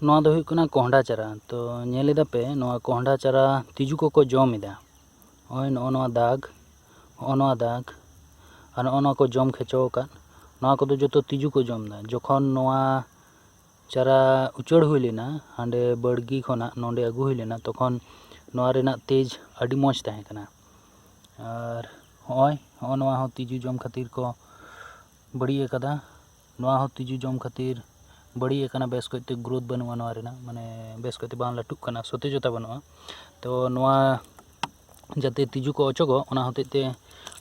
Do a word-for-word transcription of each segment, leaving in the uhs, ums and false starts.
ᱱᱚᱣᱟ ᱫᱚ ᱦᱩᱭᱩᱜ ᱠᱟᱱᱟ ᱠᱚᱸᱦᱰᱟ ᱪᱟᱨᱟ᱾ ᱛᱚ ᱧᱮᱞ ᱮᱫᱟ ᱯᱮ, ᱱᱚᱣᱟ ᱠᱚᱸᱦᱰᱟ ᱪᱟᱨᱟ ᱛᱤᱡᱩ ᱠᱚᱠᱚ ᱡᱚᱢ ᱮᱫᱟ᱾ ᱱᱚᱜᱼᱚᱭ ᱱᱚᱜᱼᱚ ᱱᱚᱣᱟ ᱫᱟᱜᱽ, ᱱᱚᱜᱼᱚ ᱱᱚᱣᱟ ᱫᱟᱜᱽ, ᱟᱨ ᱱᱚᱜᱼᱚ ᱱᱚᱣᱟ ᱠᱚ ᱡᱚᱢ ᱠᱷᱮᱪᱚ ᱟᱠᱟᱫ, ᱱᱚᱣᱟ ᱠᱚᱫᱚ ᱡᱚᱛᱚ ᱛᱤᱡᱩ ᱠᱚ ᱡᱚᱢ ᱮᱫᱟ᱾ ᱡᱚᱠᱷᱚᱱ ᱱᱚᱣᱟ ᱪᱟᱨᱟ ᱩᱪᱟᱹᱲ ᱦᱩᱭ ᱞᱮᱱᱟ, ᱦᱟᱸᱰᱮ ᱵᱟᱲᱜᱤ ᱠᱷᱚᱱᱟᱜ ᱱᱚᱸᱰᱮ ᱟᱹᱜᱩ ᱦᱩᱭ ᱞᱮᱱᱟ, ᱛᱚᱠᱷᱚᱱ ᱱᱚᱣᱟ ᱨᱮᱱᱟᱜ ᱛᱮᱡᱽ ᱟᱹᱰᱤ ᱢᱚᱡᱽ ᱛᱟᱦᱮᱸ ᱠᱟᱱᱟ᱾ ᱟᱨ ᱦᱚᱸᱜᱼᱚᱭ, ᱦᱚᱸᱜᱼᱚ ᱱᱚᱣᱟ ᱦᱚᱸ ᱛᱤᱡᱩ ᱡᱚᱢ ᱠᱷᱟᱹᱛᱤᱨ ᱠᱚ ᱵᱟᱹᱲᱤᱡ ᱟᱠᱟᱫᱟ᱾ ᱱᱚᱣᱟ ᱦᱚᱸ ᱛᱤᱡᱩ ᱡᱚᱢ ᱠᱷᱟᱹᱛᱤᱨ ᱵᱟᱹᱲᱤᱡ ᱟᱠᱟᱱᱟ, ᱵᱮᱥ ᱠᱚᱡᱛᱮ growth ᱵᱟᱹᱱᱩᱜᱼᱟ ᱱᱚᱣᱟ ᱨᱮᱱᱟᱜ, ᱢᱟᱱᱮ ᱵᱮᱥ ᱠᱚᱡᱛᱮ ᱵᱟᱝ ᱞᱟᱹᱴᱩᱜ ᱠᱟᱱᱟ, ᱥᱚᱛᱮᱡᱚᱛᱟ ᱵᱟᱹᱱᱩᱜᱼᱟ᱾ ᱛᱚ ᱱᱚᱣᱟ ᱡᱟᱛᱮ ᱛᱤᱡᱩ ᱠᱚ ᱚᱪᱚᱜᱚᱜ, ᱚᱱᱟ ᱦᱚᱛᱮᱡ ᱛᱮ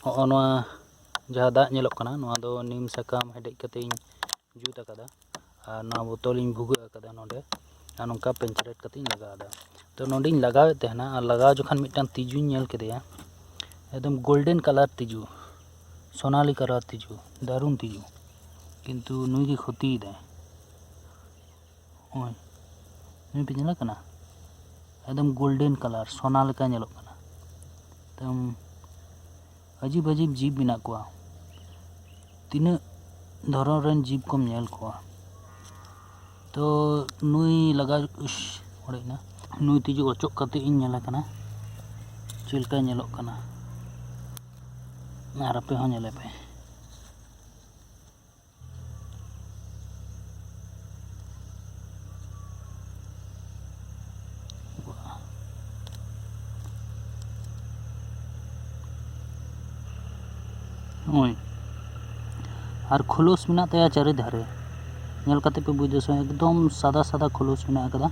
ᱦᱚᱸᱜᱼᱚ ᱱᱚᱣᱟ ᱡᱟᱦᱟᱸ ᱫᱟᱜ ᱧᱮᱞᱚᱜ ᱠᱟᱱᱟ, ᱱᱚᱣᱟ ᱫᱚ ᱱᱤᱢ ᱥᱟᱠᱟᱢ ᱦᱮᱰᱮᱡ ᱠᱟᱛᱮ ᱤᱧ ᱡᱩᱛ ᱟᱠᱟᱫᱟ᱾ ᱟᱨ ᱱᱚᱣᱟ ᱵᱳᱛᱚᱞ ᱤᱧ ᱵᱷᱩᱜᱟᱹᱜ ᱟᱠᱟᱫᱟ ᱱᱚᱰᱮ, ᱟᱨ ᱱᱚᱝᱠᱟ ᱯᱮᱧᱪᱟᱨᱮᱴ ᱠᱟᱛᱮ ᱤᱧ ᱞᱟᱜᱟᱣ ᱮᱫᱟ᱾ ᱛᱚ ᱱᱚᱰᱮᱧ ᱞᱟᱜᱟᱣᱮᱫ ᱛᱟᱦᱮᱱᱟ, ᱟᱨ ᱞᱟᱜᱟᱣ ᱡᱚᱠᱷᱚᱱ ᱢᱤᱫᱴᱟᱝ ᱛᱤᱡᱩᱧ ᱧᱮᱞ ᱠᱮᱫᱮᱭᱟ, ᱮᱠᱫᱚᱢ golden colour ᱛᱤᱡᱩ, ᱥᱳᱱᱟᱞᱤ colour ᱛᱤᱡᱩ, ᱫᱟᱨᱩᱱ ᱛᱤᱡᱩ, ᱠᱤᱱᱛᱩ ᱱᱩᱭ ᱜᱮ ᱠᱷᱚᱛᱤᱭᱮᱫᱟᱭ᱾ ᱱᱚᱜᱼᱚᱭ, ᱱᱩᱭ ᱯᱮ ᱧᱮᱞᱮ ᱠᱟᱱᱟ? ᱮᱠᱫᱚᱢ golden colour, ᱥᱳᱱᱟ ᱞᱮᱠᱟ ᱧᱮᱞᱚᱜ ᱠᱟᱱᱟ᱾ ᱮᱠᱫᱚᱢ ᱟᱹᱡᱤᱵ ᱟᱹᱡᱤᱵ ᱡᱤᱵᱽ ᱢᱮᱱᱟᱜ ᱠᱚᱣᱟ᱾ ᱛᱤᱱᱟᱹᱜ ᱫᱷᱚᱨᱚᱱ ᱨᱮᱱ ᱡᱤᱵᱽ ᱠᱚᱢ ᱧᱮᱞ ᱠᱚᱣᱟ᱾ ᱛᱚ ᱱᱩᱭ ᱞᱟᱜᱟ, ᱩᱥ, ᱚᱲᱮᱡ ᱮᱱᱟ᱾ ᱱᱩᱭ ᱛᱤᱡᱩ ᱚᱪᱚᱜ ᱠᱟᱛᱮ ᱤᱧ ᱧᱮᱞᱮ ᱠᱟᱱᱟ ᱪᱮᱫ ᱞᱮᱠᱟᱭ ᱧᱮᱞᱚᱜ ᱠᱟᱱᱟ, ᱟᱨ ᱟᱯᱮ ᱦᱚᱸ ᱧᱮᱞᱮ ᱯᱮ᱾ ᱱᱚᱜᱼᱚᱭ᱾ ᱟᱨ ᱠᱷᱩᱞᱟᱹᱥ ᱢᱮᱱᱟᱜ ᱛᱟᱭᱟ ᱪᱟᱹᱨᱤ ᱫᱷᱟᱨᱮ᱾ ᱧᱮᱞ ᱠᱟᱛᱮ ᱯᱮ ᱵᱩᱡᱽ ᱫᱟ ᱥᱮ, ᱮᱠᱫᱚᱢ ᱥᱟᱫᱟ ᱥᱟᱫᱟ ᱠᱷᱩᱞᱟᱹᱥ ᱢᱮᱱᱟᱜ ᱟᱠᱟᱫᱟ᱾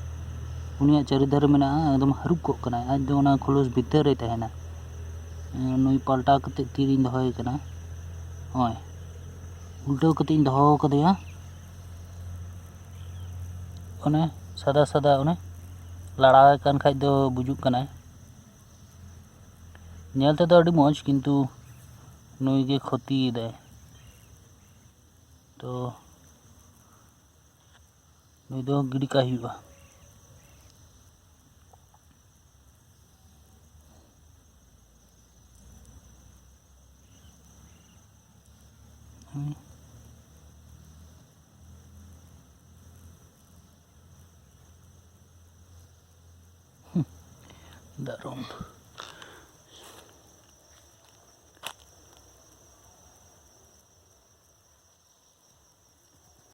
ᱩᱱᱤᱭᱟᱜ ᱪᱟᱹᱨᱤ ᱫᱷᱟᱨᱮ ᱢᱮᱱᱟᱜᱼᱟ, ᱮᱠᱫᱚᱢ ᱦᱟᱹᱨᱩᱵ ᱠᱚᱜ ᱠᱟᱱᱟᱭ᱾ ᱟᱡ ᱫᱚ ᱚᱱᱟ ᱠᱷᱩᱞᱟᱹᱥ ᱵᱷᱤᱛᱟᱹᱨ ᱨᱮᱭ ᱛᱟᱦᱮᱱᱟ᱾ ᱱᱩᱭ ᱯᱟᱞᱴᱟᱣ ᱠᱟᱛᱮ ᱛᱤᱨᱤᱧ ᱫᱚᱦᱚᱭᱮ ᱠᱟᱱᱟ᱾ ᱱᱚᱜᱼᱚᱭ᱾ ᱩᱞᱴᱟᱹᱣ ᱠᱟᱛᱮ ᱤᱧ ᱫᱚᱦᱚ ᱠᱟᱫᱮᱭᱟ᱾ ᱚᱱᱮ ᱥᱟᱫᱟ ᱥᱟᱫᱟ ᱚᱱᱮ ᱞᱟᱲᱟᱣᱮ ᱠᱟᱱ ᱠᱷᱟᱡ ᱫᱚ ᱵᱩᱡᱩᱜ ᱠᱟᱱᱟᱭ᱾ ᱧᱮᱞ ᱛᱮᱫᱚ ᱟᱹᱰᱤ ᱢᱚᱡᱽ, ᱠᱤᱱᱛᱩ ᱱᱩᱭ ᱜᱮ ᱠᱷᱚᱛᱤᱭᱮᱫᱟᱭ᱾ ᱛᱚ ᱱᱩᱭ ᱫᱚ ᱜᱤᱰᱤ ᱠᱟᱭ ᱦᱩᱭᱩᱜᱼᱟ᱾ ᱦᱩᱸ᱾ ᱫᱟᱨᱩᱱ᱾